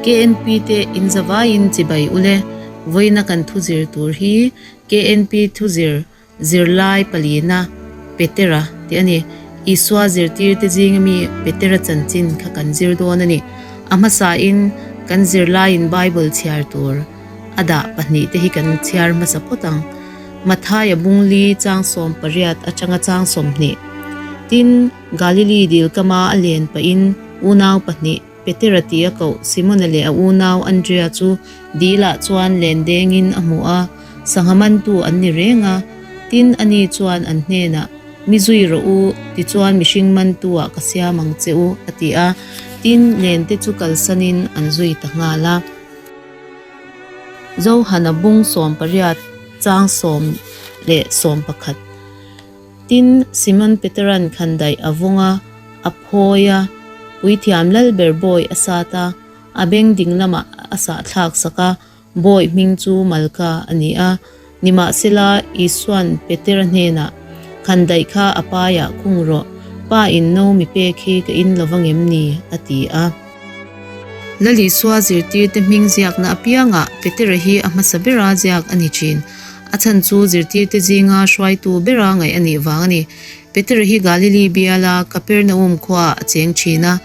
KNP te in zavaiin chibai ule, vawiina kan thu zir tur hi KNP thuzir zirlai palina Petera tih a ni. Isua zirtirte zinga mi Petera chanchin kha kan zir dawn a ni. A hmasain kan zirlaiin Bible chhiar tur a dah pahnihte hi kan chhiar hmasa phawt ang. Mathaia bungli chang 18 atanga chang 20. Tin, Galili dil kama a len pahin unau pahnih Petera tia koh Simona leh a unau Andrea chu dilah chuan len dengin a hmu a, sangha mantu an ni reng a. Tin, ani chuan an hnenah, Mi zui rawh u, tichuan mihring mantu-ah ka siam ang che u, a ti a. Tin, len te chu kalsanin an zui ta nghal a. Johana bung 18 chang 10 leh 11. Tin, Simon Peteran khandaih a vawng a, a phawi a, puithiam lal ber bawi a sat a, a beng ding lamah a sahthlak sak a, bawi hming chu Malka a ni a. Nimahsela, Isuan Petera hnenah, Khandaih kha a paiah khung rawh, Pa in no mi pek hi ka in lo vang em ni? a ti a. Lal Isua zirtirte hming ziakna apiangah Petera hi a hmasa bera ziak a ni thin. A chhan chu zirtirte zinga hruaitu bera ngaih a nih vang a ni. Petera hi Galili biala Kapernaum khuaah a cheng thin a,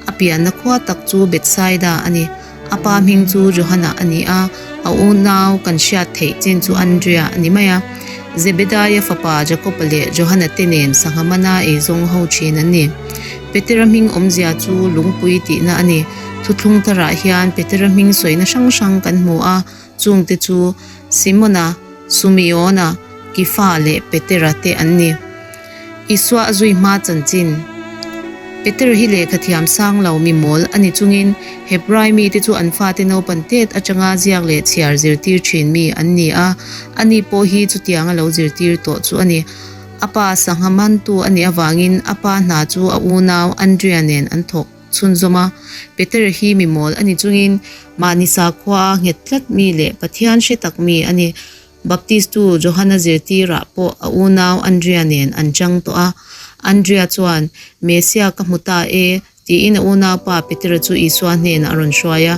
a pianna khua tak chu Bethsaida a ni. A pa hming chu Johana a ni a, a unau kan hriat theih chin chu Andrea a ni mai a. Zebedaia fapa Jakoba leh Johana te nen sangha mana eizawng ho thin an ni. Petera hming awmzia chu lungpui tihna a ni. Thuthlung tharah hian Petera hming sawina hrang hrang kan hmu a, chungte chu Simona, Sumeona, Kifa leh Petera te an ni. Isua a zui hma chanchin. Petera hi lehkha thiam sang lo mi mawl a ni chungin Hebrai mite chu an fate naupan tet atanga ziak leh chhiar zirtir thin mi an ni a, ani pawh hi chutianga lo zirtir tawh chu a ni. A pa sangha mantu a nih avangin a pa hna chu a unau Andrea nen an thawk chhunzawm a. Petera hi mi mawl a ni chungin mahni sakhua a nghet tlat mi leh Pathian hre tak mi a ni. Baptistu Johana zirtirah pawh a unau Andrea nen an chang tawh a. Andrea chuan, Mesia ka hmu ta e, tiin a unaupa Petera chu Isua hnenah a rawn hruai a.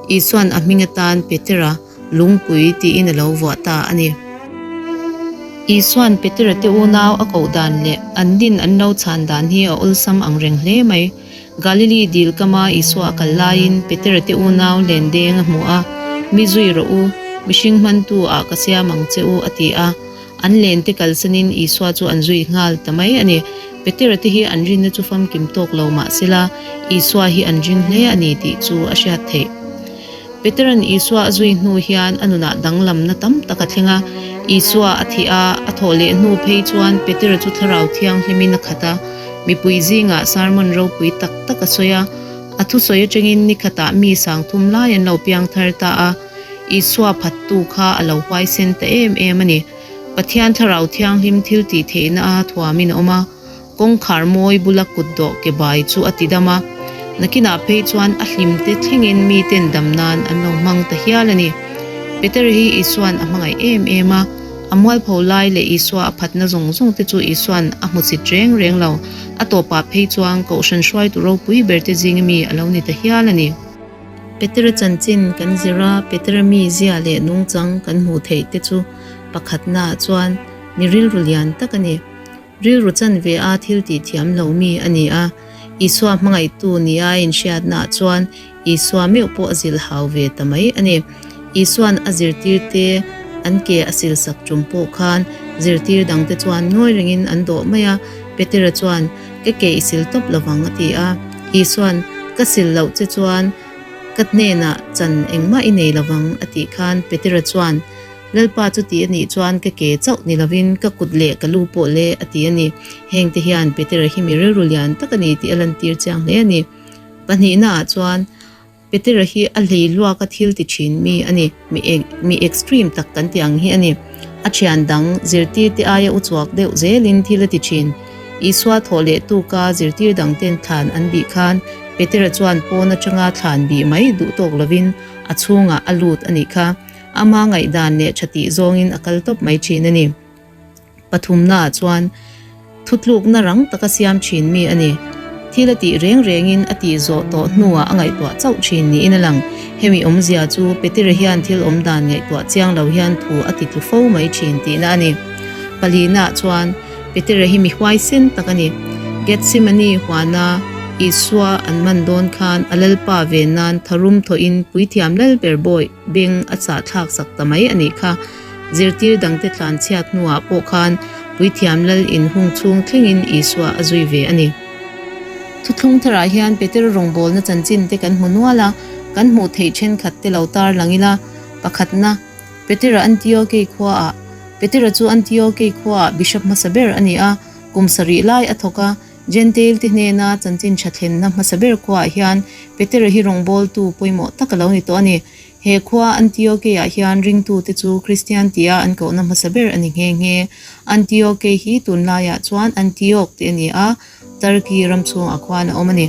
Isua'n a hming atan Petera, Lungpui tiin a lo vuah ta a ni. Isua'n Petera te unau a koh dan leh an din an lo chhan dan hi a awlsam ang reng hle mai. Galili dil kama Isua a kal laiin Petera te unau len deng a hmu a, Mi zui rawh u, mihring hmantu ah ka siam ang che u, a ti a. An len te kalsanin Isua chu an zui nghal ta mai a ni. Petera te hi an rinna chu famkim tawk lo mah sela, Isua hi an ring hle a ni tih chu a hriat theih. Petera'n Isua a zui hnu hian a nunah danglamna tam tak a thleng a. Isua a thih a, a thawh leh hnu phei chuan Petera chu Thlarau Thianghlimin a khat a. Mipui zingah sermon ropui tak tak a sawi a. A thusawi atangin ni khatah mi sangthum lai an lo piang thar ta a. Isua phattu kha a lo huaisen ta em em a ni. Pathian Thlarau Thianghlim thil tih theihna a thuamin a awm a. Kawngkhar mawi bula kut dawh ke bai chu a ti dam a, nakinah phei chuan a hlim te thlengin miten dam nan an lo hmang ta hial a ni. Peter hi Isua'n a hmangaih em em a, a mualpho lai leh Isua a phatna zawng zawng te chu Isua'n a hmuchit reng reng lo, a tawpah phei chuan Kohhran hruaitu ropui ber te zinga mi a lo ni ta hial a ni. Petera chanchin kan zir a, Petera mizia leh nungchang kan hmuh theih te chu pakhatnaah chuan mi rilru lian tak a ni. Rilru chan ve a thil tih thiam lo mi a ni a, Isua hmangaihtu nia a inhriatnaah chuan Isua meuh pawh a zilh hau ve ta mai a ni. Isua'n a zirtirte an ke a silsak tum pawh khan zirtir dangte chuan ngawi rengin an dawh mai a, Petera chuan, Ka ke i sil tawp lovang a ti a. Isua'n, Ka sil loh che chuan ka hnenah chan engmah i nei lovang a tih khan Petera chuan, Lalpa chu ti a nih chuan ka ke chauh ni lovin ka kut leh ka lu pawh le a ti a ni. Hengte hian Petera hi mi rilru lian tak a ni tih a lantir chiang hle a ni. Pahnihna ah chuan Petera hi a hlei luak a thil ti thin mi a ni, mi extreme tak kan tih ang hi a ni. A thian dang zirtir te aia u chuak deuh zelin thil a ti thin. Isua thawh leh tuka zirtir dang ten thlan an bih khan Petera chuan pawn atanga thlan bih mai duh tawk lovin a chhungah a lut a nih kha. Ama ngaihdan leh tha tih zawngin a kal tawp mai thin a ni. Pathumnaah chuan thutlukna rang taka siam thin mi a ni. Thil a tih reng rengin a tih zawh tawh hnuah a ngaihtuah chauh thin niin a lang. Hemi awmzia chu Petera hian thil awm dan ngaihtuah chiang lo hian thu a ti tlu fo mai thin tihna a ni. Palinaah chuan Petera hi mi huaisen tak a ni. Gethsemane huana Isua an man dawn khan a Lalpa ven nan tharum thawhin puithiam Lalber bawi beng a chahthlak sak ta mai a nih kha. Zirtir dangte tlanchhiat hnuah pawh khan Puithiam Lal inhung chhung thlengin Isua a zui ve a ni. Thuthlung tharah hian Petera rawngbawlna chanchin te kan hmu nual a, kan hmuh theih thenkhat te lo tar lang ila. Pakhatna, Petera Antiokei khuaah Petera chu Antiokei khuaah bishop hmasa ber a ni a, kum sarih lai a thawk a. Jentail te hnena chanchin tha thlenna hmasa ber khuaah hian Petera hi rawngbawltu pawimawh tak a lo ni tawh a ni. He khua Antiokei-ah hian ringtute chu Kristian tia an kohna hmasa ber a ni nghe nghe. Antiokei hi tunlaiah chuan Antioch tih a ni a, Turkey ram chhungah khuan a awm a ni.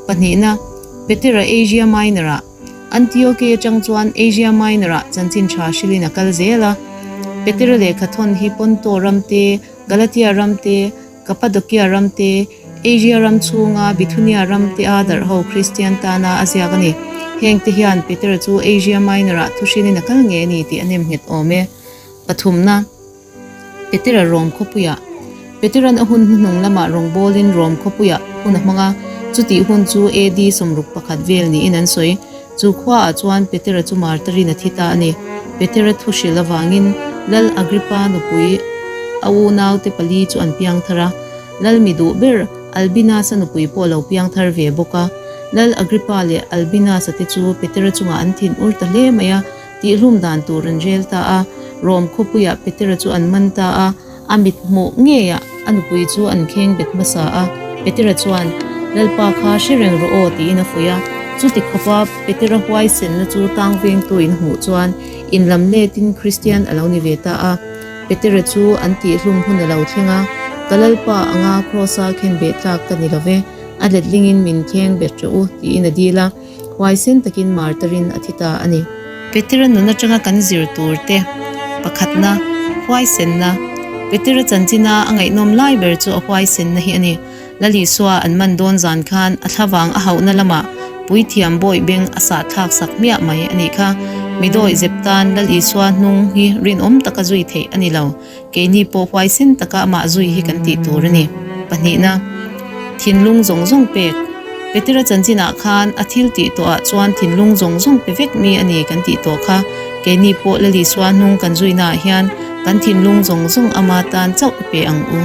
Pahnihna, Petera Asia Minor-ah Antiokei atang chuan Asia Minor-ah chanchin tha hrilhin a kal zel a. Petera lehkhathawn hi Ponto ram te, Galatia ram te, Kapadokia ram te, Asia ram chhunga Bithunia ram te a darh ho Kristian tana a ziak a ni. Heng te hian Petera chu Asia Minor-ah thuhrilin a kal ngei a ni tih a nem nghet awm e. Pathumna, Petera Rom khawpuiah Petera'n a hun hnuhnung lamah rawngbawlin Rom khawpuiah hun a hmang a, chutih hun chu AD 61 vel niin an sawi. Chu khuaah chuan Petera chu martarin a thi ta a ni. Petera thu hrilh avangin Lal Agrippa nupui a unaute pali chu an piang thar a. Lal mi duh ber Albinus-a nupui pawh a lo piang thar ve bawk a. Lal Agrippa leh Albinus-a te chu Petera chungah an thin ur ta hle mai a, tihlum dan tur an rel ta a. Rom khawpuiah Petera chu an man ta a. A mit hmuh ngeiah a nupui chu an kheng bet hmasa a, Petera chuan, Lalpa kha hre reng rawh aw tiin a fuih a. Chuti khawpa Petera huaisenna chu tang vengtu in hmuh chuan inlam letin Kristian a lo ni ve ta a. Petera chu an tihhlum hun a lo thleng a, Ka Lalpa anga Krawsa khen beh tlak ka ni lo ve, a letlingin min kheng bet rawh u tiin a dil a. Huaisen takin martarin a thi ta a ni. Petera nun atanga kan zir tur te pakhatna, huaisenna. Petera chanchina a ngaihnawm lai ber chu a huaisenna hi a ni. Lal Isua an man dawn zan khan a thlavang a hauhna lamah puithiam bawi beng a sah thlak sak hmiah mai a nih kha. Midawi zep tan Lal Isua hnung hi rinawm taka zui theih a ni lo. Keini pawh huaisen taka amah zui hi kan tih tur a ni. Pahnihna, thinlung zawng zawng pek. Petera chanchinah khan a thil tih tawhah chuan thinlung zawng zawng pe vek mi a ni kan tih tawh kha. Keini pawh Lal Isua hnung kan zuinaah hian kan thinlung zawng zawng ama tan chauh i pe ang u.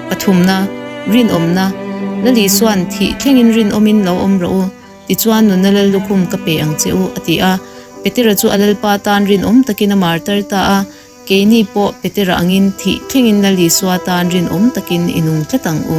Pathumna, rinawmna. Lal Isua'n thih thlengin rinawmin lo awm rawh u. Tichuan nunna lal lukhum ka pe ang che u, a ti a. Petera chu a Lalpa tan rinawm takin a martar ta a. Keini pawh Petera angin thih thlengin Lal Isua tan rinawm takin i nung tlat ang u.